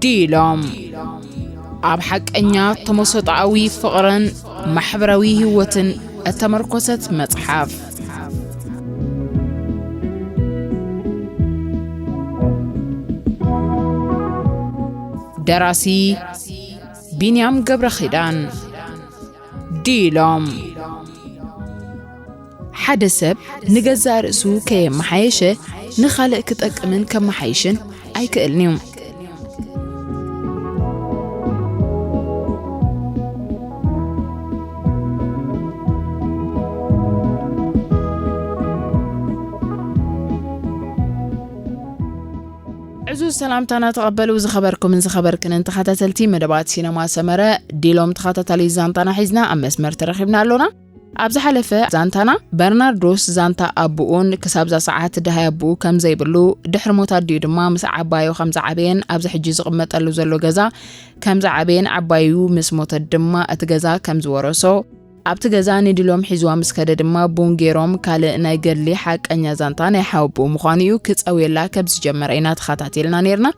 ዲሎም ኣብ ሓቀኛ ተመሰጣዊ ፍቕርን ማሕበራዊ ህይወትን እተመርኮሰት መጽሓፍ። ደራሲ ቢንያም ገብረ ኺዳን። ዲሎም ሓደ ሰብ ንገዛእ ርእሱ ከየመሓየሸ ንኻልእ ክጠቅምን ከመሓይሽን ኣይክእልን እዩ። ዕዙዝ ሰላምታና ተቐበሉ። ዝኸበርኩምን ዝኸበርክንን ተኸታተልቲ መደባት ሲነማ ሰመረ፣ ዲሎም ተኸታታሊ ዛንታና ሒዝና ኣብ መስመር ተረኺብና ኣሎና። ኣብ ዝሓለፈ ዛንታና፣ በርናርዶስ ዛንታ ኣቦኡን ክሳብዛ ሰዓት ደሃይ ኣቦኡ ከም ዘይብሉ፣ ድሕሪ ሞት ኣዲኡ ድማ ምስ ዓባዩ ከም ዝዓበየን ኣብዚ ሕጂ ዝቕመጠሉ ዘሎ ገዛ ከም ዝዓበየን ዓባዩ ምስ ሞተት ድማ እቲ ገዛ ከም ዝወረሶ፣ ኣብቲ ገዛ ንዲሎም ሒዝዋ ምስ ከደ ድማ ቡን ገይሮም ካልእ ናይ ገድሊ ሓቀኛ ዛንታ ናይ ሓወቦኡ ምዃኑ እዩ ክጸውየላ ከም ዝጀመረ ኢና ተኸታቲልና ነይርና።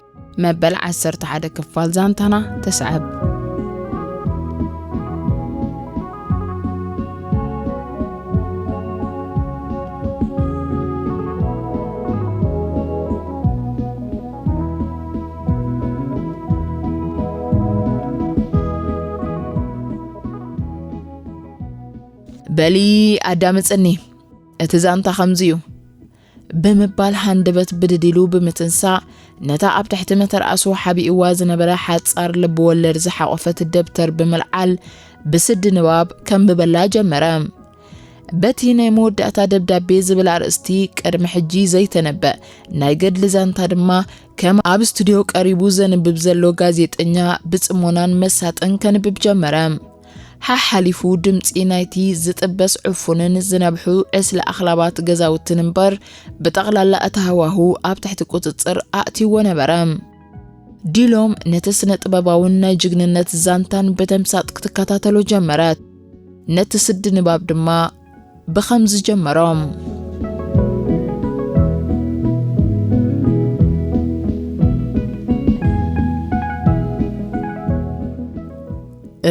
መበል ዓሰርተ ሓደ ክፋል ዛንታና ተስዕብ። በሊ ኣዳምጽኒ፣ እቲ ዛንታ ከምዚ እዩ። ብምባል ሃንደበት ብድድ ኢሉ ብምትንሳእ፣ ነታ ኣብ ትሕቲ መተርኣሱ ሓቢእዋ ዝነበረ ሓጻር ልብ ወለድ ዝሓቖፈት ደብተር ብምልዓል፣ ብስዲ ንባብ ከንብበላ ጀመረ። በቲ ናይ መወዳእታ ደብዳቤ ዝብል ኣርእስቲ ቅድሚ ሕጂ ዘይተነበ ናይ ገድሊ ዛንታ ድማ፣ ከም ኣብ ስቱድዮ ቀሪቡ ዘንብብ ዘሎ ጋዜጠኛ ብጽሞናን መሳጥን ከንብብ ጀመረ። ሓሓሊፉ ድምጺ ናይቲ ዝጥበስ ዕፉንን ዝነብሑ ዕስለ ኣኽላባት ገዛውትን እምበር፣ ብጠቕላላ እቲ ሃዋሁ ኣብ ትሕቲ ቁጽጽር ኣእትይዎ ነበረ። ዲሎም ነቲ ስነ-ጥበባውን ናይ ጅግንነት ዛንታን ብተምሳጥ ክትከታተሎ ጀመረት። ነቲ ስዲ ንባብ ድማ ብኸምዚ ጀመሮም።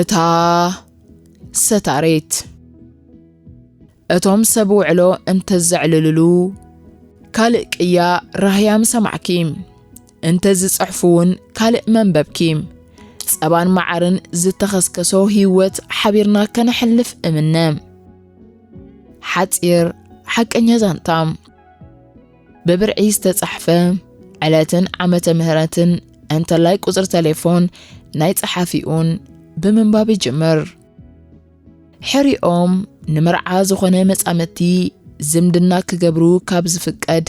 እታ ሰታሪት። እቶም ሰብ ውዕሎ እንተዘዕልልሉ፣ ካልእ ቅያ ራህያ ምሰማዕኪ። እንተዝጽሕፉ እውን ካልእ መንበብኪ። ጸባን መዓርን ዝተኸስከሶ ህይወት ሓቢርና ከነሕልፍ እምነ። ሓጺር ሓቀኛ ዛንታ። ብብርዒ ዝተጻሕፈ ዕለትን ዓመተ ምህረትን እንተላይ ቁጽሪ ቴሌፎን ናይ ጸሓፊኡን ብምንባብ ይጅምር። ሕሪኦም ንመርዓ ዝኾነ መጻምድቲ ዝምድና ክገብሩ ካብ ዝፍቀድ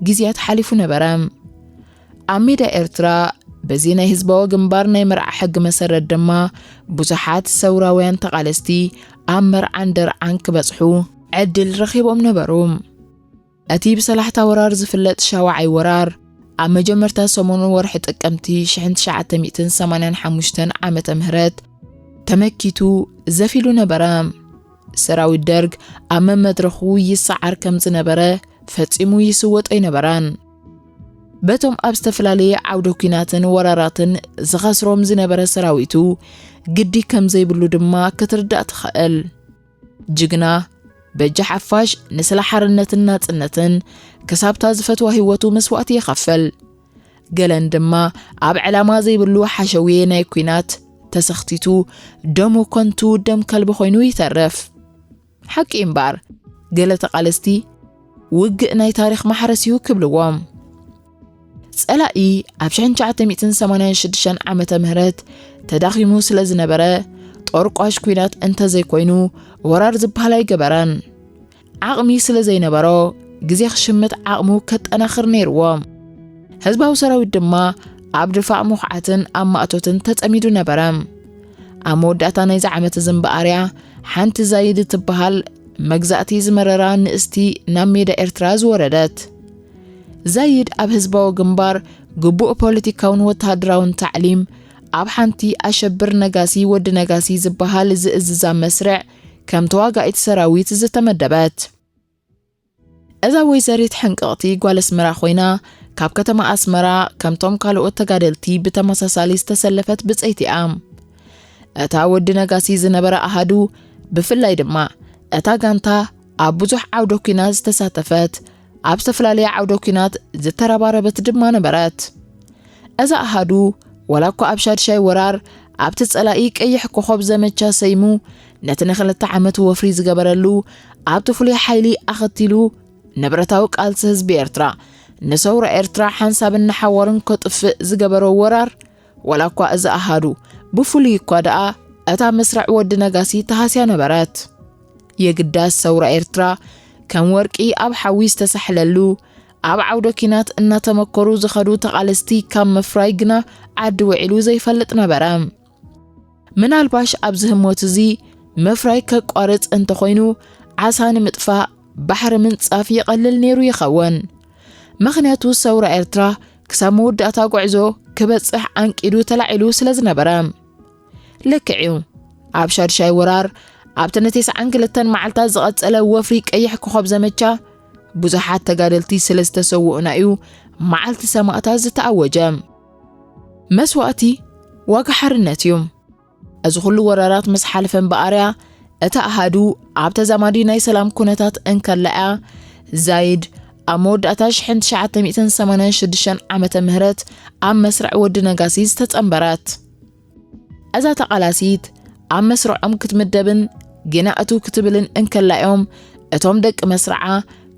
ግዜያት ሓሊፉ ነበረ። ኣብ ሜዳ ኤርትራ በዚ ናይ ህዝባዊ ግንባር ናይ መርዓ ሕጊ መሰረት ድማ ብዙሓት ሰውራውያን ተቓለስቲ ኣብ መርዓን ደርዓን ክበጽሑ ዕድል ረኺቦም ነበሩ። እቲ ብሰላሕታ ወራር ዝፍለጥ ሻውዓይ ወራር፣ ኣብ መጀመርታ ሰሙን ወርሒ ጥቅምቲ ሽሕን ትሽዓተ ሚእትን ሰማንያን ሓሙሽተን ዓመተ ምህረት ተመኪቱ ዘፊሉ ነበረ። ሰራዊት ደርግ ኣብ መመድረኹ ይሰዓር ከም ዝነበረ ፈጺሙ ይስወጦ ኣይነበረን። በቶም ኣብ ዝተፈላለየ ዓውደ ኲናትን ወራራትን ዝኸስሮም ዝነበረ ሰራዊቱ ግዲ ከም ዘይብሉ ድማ ክትርዳእ ትኽእል። ጅግና በጃ ሓፋሽ ንስለ ሓርነትን ናጽነትን ክሳብታ ዝፈትዋ ህይወቱ መስዋእቲ ይኸፍል። ገለን ድማ ኣብ ዕላማ ዘይብሉ ሓሸውየ ናይ ኲናት ተሰኽቲቱ ደሙ ከንቱ ደም ከልቢ ኮይኑ ይተርፍ። ሓቂ እምበኣር፣ ገለ ተቓለስቲ ውግእ ናይ ታሪኽ ማሕረስ እዩ ክብልዎም። ጸላኢ ኣብ ሽሕን ትሽዓተ ሚእትን ሰማንያን ሽዱሽተን ዓመተ ምህረት ተዳኺሙ ስለ ዝነበረ፣ ጦርቋሽ ኲናት እንተዘይኮይኑ ወራር ዝበሃል ኣይገበረን። ዓቕሚ ስለ ዘይነበሮ፣ ግዜ ክሽምት ዓቕሙ ከጠናኽር ነይርዎ። ህዝባዊ ሰራዊት ድማ ኣብ ድፋዕ ምኹዓትን ኣብ ማእቶትን ተጸሚዱ ነበረ። ኣብ መወዳእታ ናይዚ ዓመት እዚ እምበኣር እያ ሓንቲ ዛይድ እትበሃል መግዛእቲ ዝመረራ ንእስቲ ናብ ሜዳ ኤርትራ ዝወረደት። ዛይድ ኣብ ህዝባዊ ግንባር ግቡእ ፖለቲካውን ወተሃደራውን ታዕሊም ኣብ ሓንቲ ኣሸብር ነጋሲ ወዲ ነጋሲ ዝበሃል ዝእዝዛ መስርዕ ከም ተዋጋኢት ሰራዊት ዝተመደበት። እዛ ወይዘሪት ሕንቅቕቲ ጓል ኣስመራ ኮይና፣ ካብ ከተማ ኣስመራ ከምቶም ካልኦት ተጋደልቲ ብተመሳሳሊ ዝተሰለፈት ብጸይቲ እያ። እታ ወዲ ነጋሲ ዝነበረ ኣሃዱ፣ ብፍላይ ድማ እታ ጋንታ ኣብ ብዙሕ ዓውደ ኲናት ዝተሳተፈት፣ ኣብ ዝተፈላለየ ዓውደ ኲናት ዝተረባረበት ድማ ነበረት። እዛ ኣሃዱ፣ ዋላ እኳ ኣብ ሻድሻይ ወራር ኣብቲ ጸላኢ ቀይሕ ኮኾብ ዘመቻ ሰይሙ ነቲ ንክልተ ዓመት ወፍሪ ዝገበረሉ ኣብቲ ፍሉይ ሓይሊ ኣኸቲሉ ንብረታዊ ቃልሲ ህዝቢ ኤርትራ ንሰውራ ኤርትራ ሓንሳብን ንሓዋሩን ከጥፍእ ዝገበሮ ወራር፣ ዋላ እኳ እዚ ኣሃዱ ብፍሉይ እኳ ደኣ እታ መስርዕ ወዲ ነጋሲ ተሃስያ ነበረት። የግዳስ ሰውራ ኤርትራ ከም ወርቂ ኣብ ሓዊ ዝተሳሕለሉ፣ ኣብ ዓውደ ኲናት እናተመከሩ ዝኸዱ ተቓለስቲ ካብ ምፍራይ ግና ዓዲ ውዒሉ ዘይፈልጥ ነበረ። ምናልባሽ ኣብዚ ህሞት እዚ ምፍራይ ከቋርጽ እንተኾይኑ፣ ዓሳ ንምጥፋእ ባሕሪ ምንጻፍ ይቐልል ነይሩ ይኸውን። ምኽንያቱ ሰውራ ኤርትራ ክሳብ መወዳእታ ጉዕዞ ክበጽሕ ዓንቂዱ ተላዒሉ ስለ ዝነበረ። ልክዕ እዩ። ኣብ ሻድሻይ ወራር ኣብቲ ንተስዓን ክልተን መዓልታት ዝቐጸለ ወፍሪ ቀይሕ ኮኾብ ዘመቻ ብዙሓት ተጋደልቲ ስለ ዝተሰውኡና እዩ መዓልቲ ሰማእታት ዝተኣወጀ። መስዋእቲ ዋጋ ሓርነት እዩ። እዚ ኩሉ ወራራት ምስ ሓለፈ እምበኣርያ፣ እታ ኣሃዱ ኣብ ተዛማዲ ናይ ሰላም ኩነታት እንከላ'ያ፣ ዛይድ ኣብ መወዳእታ ሽሕን ትሽዓተ ሚእትን ሰማንያን ሽዱሽተን ዓመተ ምህረት ኣብ መስርዕ ወዲ ነጋሲ ዝተጸንበረት። እዛ ተቓላሲት ኣብ መስርዖም ክትምደብን ግና እቱ ክትብልን እንከላ'ዮም፣ እቶም ደቂ መስርዓ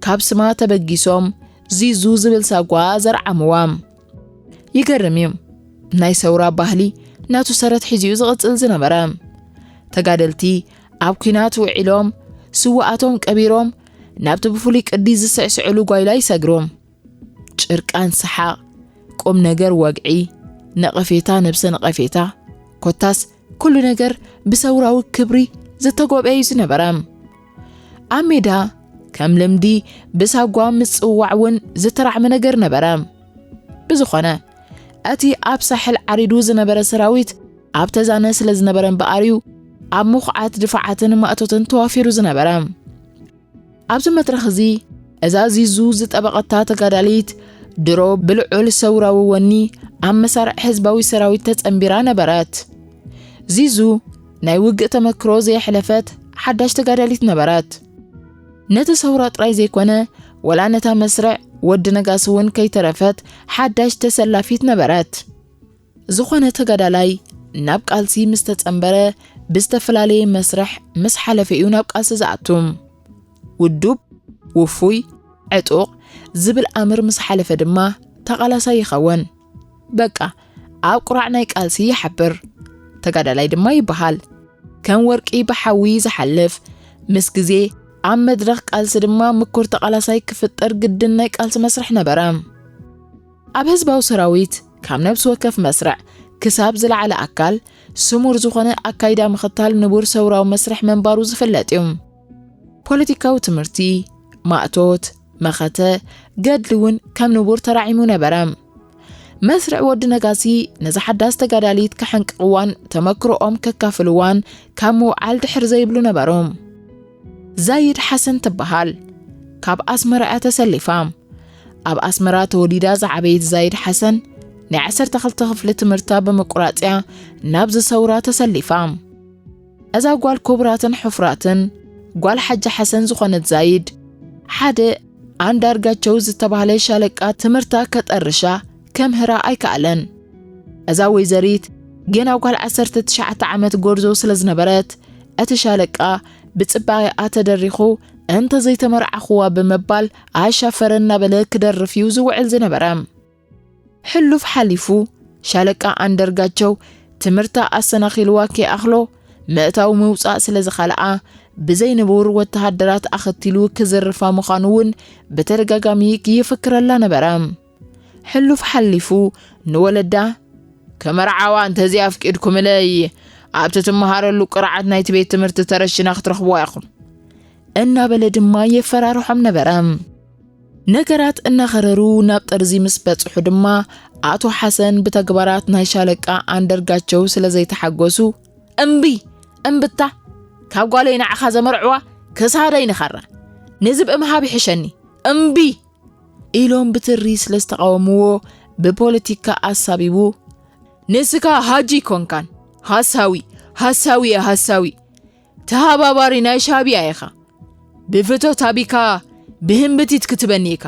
ካብ ስማ ተበጊሶም ዚዙ ዝብል ሳጓ ዘርዓምዋ። ይገርም እዩ። ናይ ሰውራ ባህሊ ናቱ ሰረት ሒዙ እዩ ዝቕጽል ዝነበረ። ተጋደልቲ ኣብ ኲናት ውዒሎም፣ ስውኣቶም ቀቢሮም፣ ናብቲ ብፍሉይ ቅዲ ዝስዕስዕሉ ጓይላ ይሰግሩ። ጭርቃን ሰሓቕ፣ ቁም ነገር ወግዒ፣ ነቐፌታ ነብሰ ነቐፌታ፣ ኮታስ ኩሉ ነገር ብሰውራዊ ክብሪ ዝተጎብኤ እዩ ዝነበረ። ኣብ ሜዳ ከም ልምዲ ብሳጓ ምጽዋዕ እውን ዝተራዕመ ነገር ነበረ። ብዝኾነ፣ እቲ ኣብ ሳሕል ዓሪዱ ዝነበረ ሰራዊት ኣብ ተዛነ ስለ ዝነበረ እምበኣር እዩ ኣብ ምኹዓት ድፋዓትን ማእቶትን ተዋፊሩ ዝነበረ። ኣብዚ መድረኽ እዚ፣ እዛ ዚዙ ዝጠበቐታ ተጋዳሊት ድሮ ብልዑል ሰውራዊ ወኒ ኣብ መሳርዕ ህዝባዊ ሰራዊት ተጸንቢራ ነበረት። ዚዙ ናይ ውግእ ተመክሮ ዘየሕለፈት ሓዳሽ ተጋዳሊት ነበረት። ነቲ ሰውራ ጥራይ ዘይኮነ፣ ወላ ነታ መስርዕ ወዲ ነጋሲ እውን ከይተረፈት ሓዳሽ ተሰላፊት ነበረት። ዝኾነ ተጋዳላይ ናብ ቃልሲ ምስ ተጸንበረ፣ ብዝተፈላለየ መስርሕ ምስ ሓለፈ እዩ ናብ ቃልሲ ዝኣቱ። ውዱብ፣ ውፉይ፣ ዕጡቕ ዝብል ኣምር ምስ ሓለፈ ድማ ተቓላሳይ ይኸውን። በቃ፣ ኣብ ቁራዕ ናይ ቃልሲ ይሓብር። ተጋዳላይ ድማ ይበሃል። ከም ወርቂ ብሓዊ ዝሓልፍ፣ ምስ ግዜ ኣብ መድረኽ ቃልሲ ድማ ምኩር ተቓላሳይ ክፍጠር ግድን ናይ ቃልሲ መስርሕ ነበረ። ኣብ ህዝባዊ ሰራዊት፣ ካብ ነብሲ ወከፍ መስርዕ ክሳብ ዝለዓለ ኣካል፣ ስሙር ዝኾነ ኣካይዳ ምኽታል ንቡር ሰውራዊ መስርሕ ምንባሩ ዝፍለጥ እዩ። ፖለቲካዊ ትምህርቲ፣ ማእቶት፣ መኸተ፣ ገድሊ እውን ከም ንቡር ተራዒሙ ነበረ። መስርዕ ወዲ ነጋሲ ነዛ ሓዳስ ተጋዳሊት ከሐንቅቕዋን ተመክሮኦም ከካፍልዋን ካብ ምውዓል ድሕር ዘይብሉ ነበሩ። ዛይድ ሓሰን ትበሃል። ካብ ኣስመራ እያ ተሰሊፋ። ኣብ ኣስመራ ተወሊዳ ዝዓበየት ዛይድ ሓሰን፣ ናይ ዓሰርተ ክልተ ክፍሊ ትምህርታ ብምቁራጽያ ናብዚ ሰውራ ተሰሊፋ። እዛ ጓል ክቡራትን ሕፉራትን፣ ጓል ሓጂ ሓሰን ዝኾነት ዛይድ፣ ሓደ ኣንዳርጋቸው ዝተባህለ ሻለቃ ትምህርታ ከጠርሻ ከምህራ ኣይከኣለን። እዛ ወይዘሪት ገና ጓል ዓሰርተ ትሽዓተ ዓመት ጎርዞ ስለ ዝነበረት፣ እቲ ሻለቃ ብጽባቐኣ ተደሪኹ እንተ ዘይተመርዓኹዋ ብምባል ኣሻፈረ እናበለ ክደርፍ እዩ ዝውዕል ዝነበረ። ሕሉፍ ሓሊፉ፣ ሻለቃ ኣንደርጋቸው ትምህርታ ኣሰናኺልዋ ከይኣኽሎ፣ ምእታው ምውጻእ ስለ ዝኸልኣ፣ ብዘይ ንቡር ወተሃደራት ኣኸቲሉ ክዝርፋ ምዃኑ እውን ብተደጋጋሚ ይፍክረላ ነበረ። ሕሉፍ ሓሊፉ ንወለዳ፣ "ከመርዓዋ እንተዘይኣፍቂድኩምለይ፣ ኣብቲ ትመሃረሉ ቅርዓት ናይቲ ቤት ትምህርቲ ተረሽና ክትረኽብዋ ኢኹም" እናበለ ድማ የፈራርሖም ነበረ። ነገራት እናኸረሩ ናብ ጠርዚ ምስ በጽሑ ድማ፣ ኣቶ ሓሰን ብተግባራት ናይ ሻለቃ ኣንደርጋቸው ስለ ዘይተሓጎሱ፣ "እምቢ! እምብታ! ካብ ጓለይ ንዓኻ ዘመርዕዋ ክሳደይ ንኸራ! ንዝብኢ ምሃብ ይሕሸኒ! እምቢ!" ኢሎም ብትሪ ስለ ዝተቓወምዎ፣ ብፖለቲካ ኣሳቢቡ፣ "ንስኻ ሃጂ ኮንካን፣ ሃሳዊ፣ ሃሳዊ እየ፣ ሃሳዊ። ተሃባባሪ ናይ ሻዕብያ ኢኻ። ብፍቶት ኣቢካ ብህምብቲት ክትበኒ ኢኻ።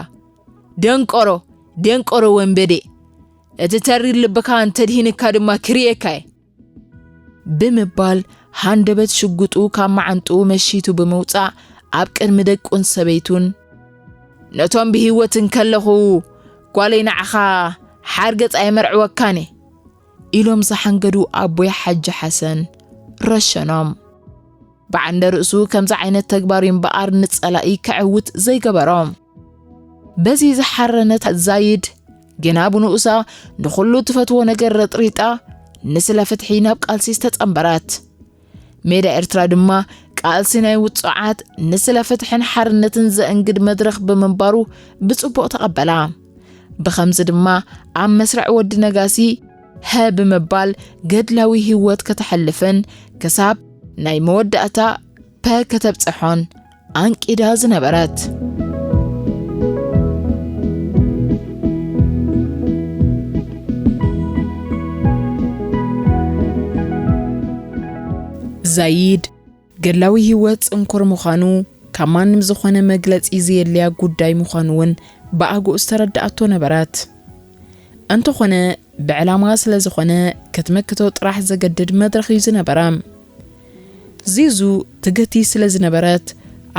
ደንቆሮ፣ ደንቆሮ ወንበዴ። እቲ ተሪር ልብኻ እንተድሂንካ ድማ ክርእየካ እየ" ብምባል ሃንደበት ሽጉጡ ካብ መዓንጥኡ መሺቱ ብምውጻእ ኣብ ቅድሚ ደቁን ሰበይቱን፣ "ነቶም ብህይወት እንከለኹ ጓለይ ንዓኻ ሓርገጽ ኣይመርዕወካን እየ" ኢሎም ዝሓንገዱ ኣቦይ ሓጂ ሓሰን ረሸኖም። ብዓንደ ርእሱ ከምዚ ዓይነት ተግባር እዩ እምበኣር ንጸላኢ ከዕውት ዘይገበሮ። በዚ ዝሓረነት ዛይድ፣ ግና ብንኡሳ ንኹሉ ትፈትዎ ነገር ረጥሪጣ፣ ንስለ ፍትሒ ናብ ቃልሲ ዝተጸንበረት። ሜዳ ኤርትራ ድማ ቃልሲ ናይ ውጹዓት፣ ንስለ ፍትሕን ሓርነትን ዘእንግድ መድረኽ ብምንባሩ ብጽቡቕ ተቐበላ። ብኸምዚ ድማ ኣብ መስርዕ ወዲ ነጋሲ ሀ ብምባል ገድላዊ ህይወት ከተሕልፍን ክሳብ ናይ መወዳእታ ፐ ከተብጽሖን ኣንቂዳ ዝነበረት። ዛይድ ገድላዊ ህይወት ጽንኩር ምዃኑ፣ ካብ ማንም ዝኾነ መግለጺ ዘየድልያ ጉዳይ ምዃኑ እውን ብኣግኡ ዝተረድኣቶ ነበረት። እንተኾነ፣ ብዕላማ ስለ ዝኾነ፣ ክትመክቶ ጥራሕ ዘገድድ መድረኽ እዩ ዝነበረ። ዚዙ ትግህቲ ስለ ዝነበረት፣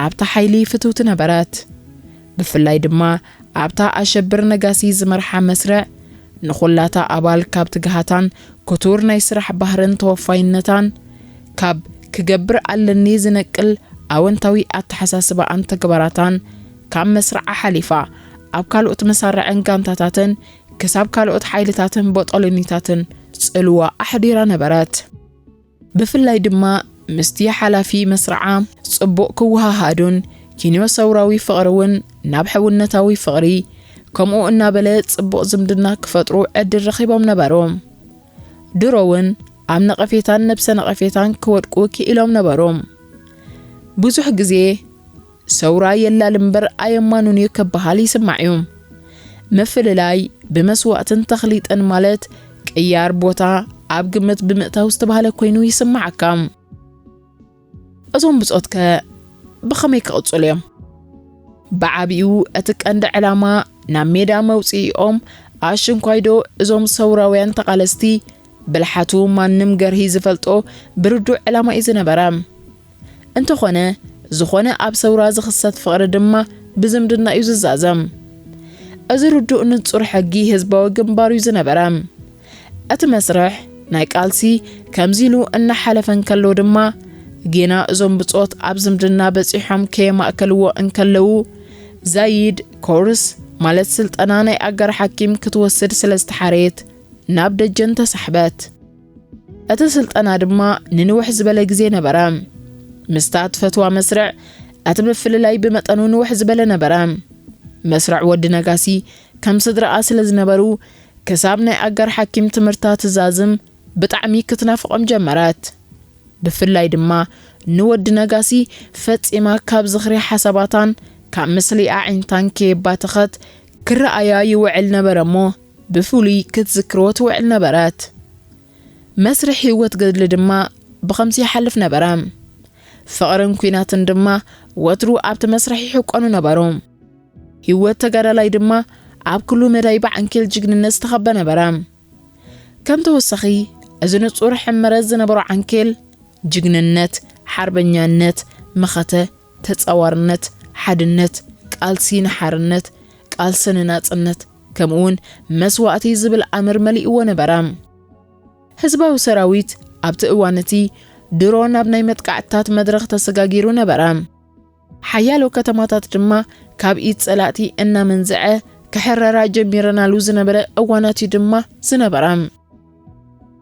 ኣብታ ሓይሊ ፍትውቲ ነበረት። ብፍላይ ድማ ኣብታ ኣሸብር ነጋሲ ዝመርሓ መስርዕ፣ ንኹላታ ኣባል ካብ ትግሃታን ክቱር ናይ ስራሕ ባህርን ተወፋይነታን፣ ካብ ክገብር ኣለኒ ዝነቅል ኣወንታዊ ኣተሓሳስባኣን ተግባራታን፣ ካብ መስርዓ ሓሊፋ፣ ኣብ ካልኦት መሳርዕን ጋንታታትን፣ ክሳብ ካልኦት ሓይልታትን ቦጦሎኒታትን ጽልዋ ኣሕዲራ ነበረት። ብፍላይ ድማ ምስቲ ሓላፊ መስርዓ ጽቡቕ ክወሃሃዱን፣ ኪንዮ ሰውራዊ ፍቕሪ እውን ናብ ሕውነታዊ ፍቕሪ፣ ከምኡ እናበለ ጽቡቕ ዝምድና ክፈጥሩ ዕድል ረኺቦም ነበሩ። ድሮ እውን ኣብ ነቐፌታን ነብሰ ነቐፌታን ክወድቁ ክኢሎም ነበሩ። ብዙሕ ግዜ፣ "ሰውራ የላል እምበር ኣየማኑን እዩ" ክበሃል ይስማዕ እዩ። ምፍልላይ ብመስዋእትን ተኽሊጥን ማለት ቅያር ቦታ ኣብ ግምት ብምእታው ዝተባህለ ኮይኑ ይስማዓካ። እዞም ብጾትከ ብኸመይ ክቕጽሉ እዮም? ብዓቢኡ እቲ ቀንዲ ዕላማ ናብ ሜዳ መውጽኢኦም ኣሽንኳይዶ እዞም ሰውራውያን ተቓለስቲ ብልሓቱ ማንም ገርሂ ዝፈልጦ ብርዱእ ዕላማ እዩ ዝነበረ። እንተኾነ፣ ዝኾነ ኣብ ሰውራ ዝኽሰት ፍቕሪ ድማ ብዝምድና እዩ ዝዛዘም። እዚ ርዱእ ንጹር ሕጊ ህዝባዊ ግንባር እዩ ዝነበረ። እቲ መስርሕ ናይ ቃልሲ ከምዚ ኢሉ እናሓለፈ እንከሎ ድማ፣ ጌና እዞም ብጾት ኣብ ዝምድና በጺሖም ከየማእከልዎ እንከለዉ፣ ዛይድ ኮርስ ማለት ስልጠና ናይ ኣጋር ሓኪም ክትወስድ ስለ ዝተሓረየት፣ ናብ ደጀን ተሳሕበት። እቲ ስልጠና ድማ ንንውሕ ዝበለ ግዜ ነበረ። ምስታ ትፈትዋ መስርዕ፣ እቲ ምፍልላይ ብመጠኑ ንውሕ ዝበለ ነበረ። መስርዕ ወዲ ነጋሲ ከም ስድራኣ ስለ ዝነበሩ፣ ክሳብ ናይ ኣጋር ሓኪም ትምህርታ ትዛዝም ብጣዕሚ ክትናፍቖም ጀመረት። ብፍላይ ድማ ንወዲ ነጋሲ ፈጺማ ካብ ዝኽሪ ሓሳባታን ካብ ምስሊ ኣዒንታን ከየባተኸት ክረኣያ ይውዕል ነበረ እሞ፣ ብፍሉይ ክትዝክርዎ ትውዕል ነበረት። መስርሕ ህይወት ገድሊ ድማ ብኸምዚ ይሓልፍ ነበረ። ፍቕርን ኲናትን ድማ ወትሩ ኣብቲ መስርሕ ይሕቆኑ ነበሩ። ህይወት ተጋዳላይ ድማ ኣብ ኩሉ መዳይ ብዓንኬል ጅግንነት ዝተኸበ ነበረ። ከም ተወሳኺ፣ እዚ ንጹር ሕመረት ዝነበሮ ዓንኬል፣ ጅግንነት፣ ሓርበኛነት፣ መኸተ፣ ተጻዋርነት፣ ሓድነት፣ ቃልሲ ንሓርነት፣ ቃልሲ ንናጽነት፣ ከምኡውን መስዋእቲ ዝብል ኣምር መሊእዎ ነበረ። ህዝባዊ ሰራዊት ኣብቲ እዋን እቲ ድሮ ናብ ናይ መጥቃዕትታት መድረኽ ተሰጋጊሩ ነበረ። ሓያሎ ከተማታት ድማ ካብ ኢድ ጸላእቲ እናመንዝዐ ክሕረራ ጀሚረናሉ ዝነበረ እዋናት እዩ ድማ ዝነበረ።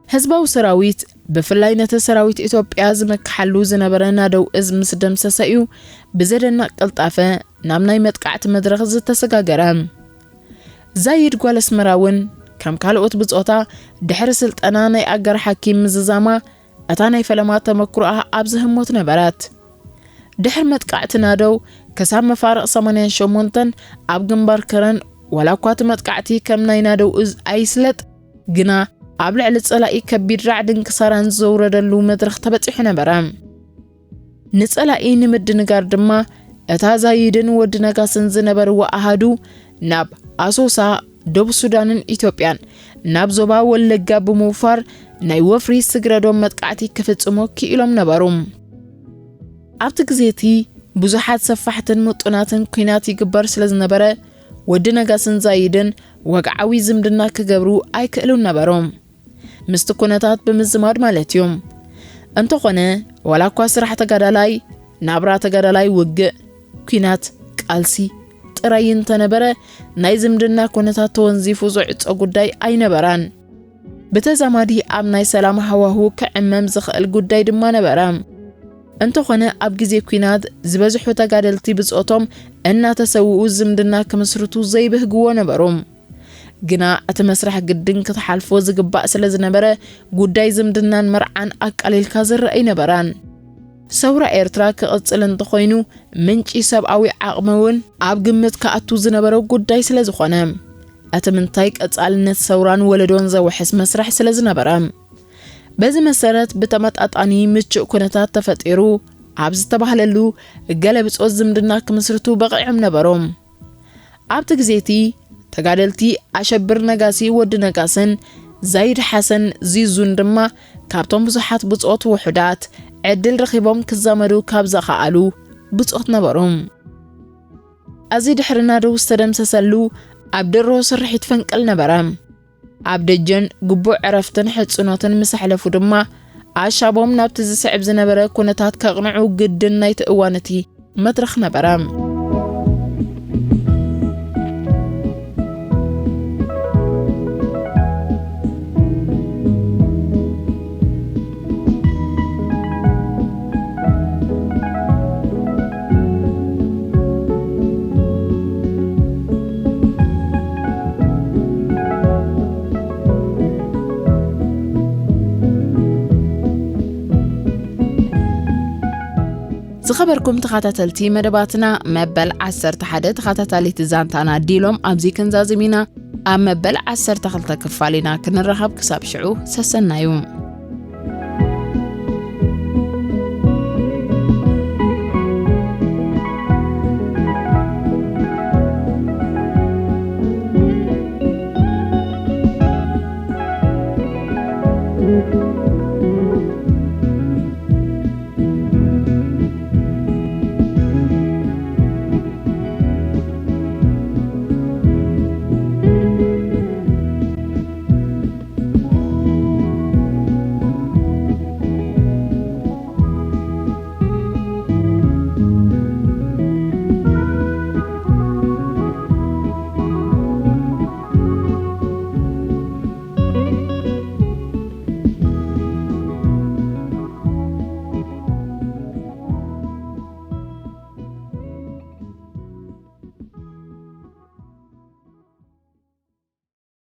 ህዝባዊ ሰራዊት፣ ብፍላይ ነቲ ሰራዊት ኢትዮጵያ ዝመክሓሉ ዝነበረ ናደው እዝ ምስ ደምሰሰ እዩ ብዘደንቕ ቅልጣፈ ናብ ናይ መጥቃዕቲ መድረኽ ዝተሰጋገረ። ዛይድ ጓል ኣስመራ እውን ከም ካልኦት ብጾታ ድሕሪ ስልጠና ናይ ኣጋር ሓኪም ምዝዛማ እታ ናይ ፈለማ ተመክሮኣ ኣብዚ ህሞት ነበረት። ድሕሪ መጥቃዕቲ ናደው ክሳብ መፋርቕ ሰማንያን ሸሞንተን ኣብ ግንባር ከረን ዋላ እኳ እቲ መጥቃዕቲ ከም ናይ ናደው እዝ ኣይስለጥ፣ ግና ኣብ ልዕሊ ጸላኢ ከቢድ ራዕድን ክሳራን ዘውረደሉ መድረኽ ተበጺሑ ነበረ። ንጸላኢ ንምድንጋር ድማ፣ እታ ዛይድን ወዲ ነጋስን ዝነበርዋ ኣሃዱ ናብ ኣሶሳ፣ ደቡብ ሱዳንን ኢትዮጵያን፣ ናብ ዞባ ወለጋ ብምውፋር ናይ ወፍሪ ስግረዶም መጥቃዕቲ ክፍጽሙ ክኢሎም ነበሩ። ኣብቲ ግዜ እቲ ብዙሓት ሰፋሕትን ምጡናትን ኲናት ይግበር ስለ ዝነበረ፣ ወዲ ነጋስን ዛይድን ወግዓዊ ዝምድና ክገብሩ ኣይክእሉን ነበሩ። ምስቲ ኩነታት ብምዝማድ ማለት እዩ። እንተኾነ፣ ዋላ እኳ ስራሕ ተጋዳላይ፣ ናብራ ተጋዳላይ ውግእ፣ ኲናት፣ ቃልሲ ጥራይ እንተነበረ፣ ናይ ዝምድና ኩነታት ተወንዚፉ ዝዕጾ ጉዳይ ኣይነበራን። ብተዛማዲ ኣብ ናይ ሰላም ሃዋሁ ክዕመም ዝኽእል ጉዳይ ድማ ነበረ። እንተኾነ፣ ኣብ ግዜ ኲናት ዝበዝሑ ተጋደልቲ ብጾቶም እናተሰውኡ ዝምድና ክምስርቱ ዘይብህግዎ ነበሩ። ግና እቲ መስርሕ ግድን ክትሓልፎ ዝግባእ ስለ ዝነበረ፣ ጉዳይ ዝምድናን መርዓን ኣቃሊልካ ዝረአ ኣይነበራን። ሰውራ ኤርትራ ክቕጽል እንተኾይኑ፣ ምንጪ ሰብኣዊ ዓቕሚ እውን ኣብ ግምት ክኣቱ ዝነበሮ ጉዳይ ስለ ዝኾነ፣ እቲ ምንታይ ቀጻልነት ሰውራን ወለዶን ዘውሕስ መስርሕ ስለ ዝነበረ፣ በዚ መሰረት ብተመጣጣኒ ምቹእ ኩነታት ተፈጢሩ ኣብ ዝተባህለሉ ገለ ብጾት ዝምድና ክምስርቱ በቒዖም ነበሩ። ኣብቲ ግዜ እቲ ተጋደልቲ ኣሸብር ነጋሲ ወዲ ነጋስን ዛይድ ሓሰን ዚዙን ድማ ካብቶም ብዙሓት ብጾት ውሑዳት ዕድል ረኺቦም ክዛመዱ ካብ ዝኸኣሉ ብጾት ነበሩ። እዚ ድሕሪ ናደው ዝተደምሰሰሉ ኣብ ድሮ ስርሒት ፈንቅል ነበረ። ኣብ ደጀን ግቡእ ዕረፍትን ሕጽኖትን ምስ ኣሕለፉ ድማ፣ ኣሻቦም ናብቲ ዝስዕብ ዝነበረ ኩነታት ከቕንዑ ግድን ናይቲ እዋን እቲ መድረኽ ነበረ። ዝኸበርኩም ተኸታተልቲ መደባትና፣ መበል ዓሰርተ ሓደ ተኸታታሊት ዛንታና ዲሎም ኣብዚ ክንዛዝም ኢና። ኣብ መበል ዓሰርተ ክልተ ክፋል ኢና ክንራኸብ። ክሳብ ሽዑ ሰሰናዩ።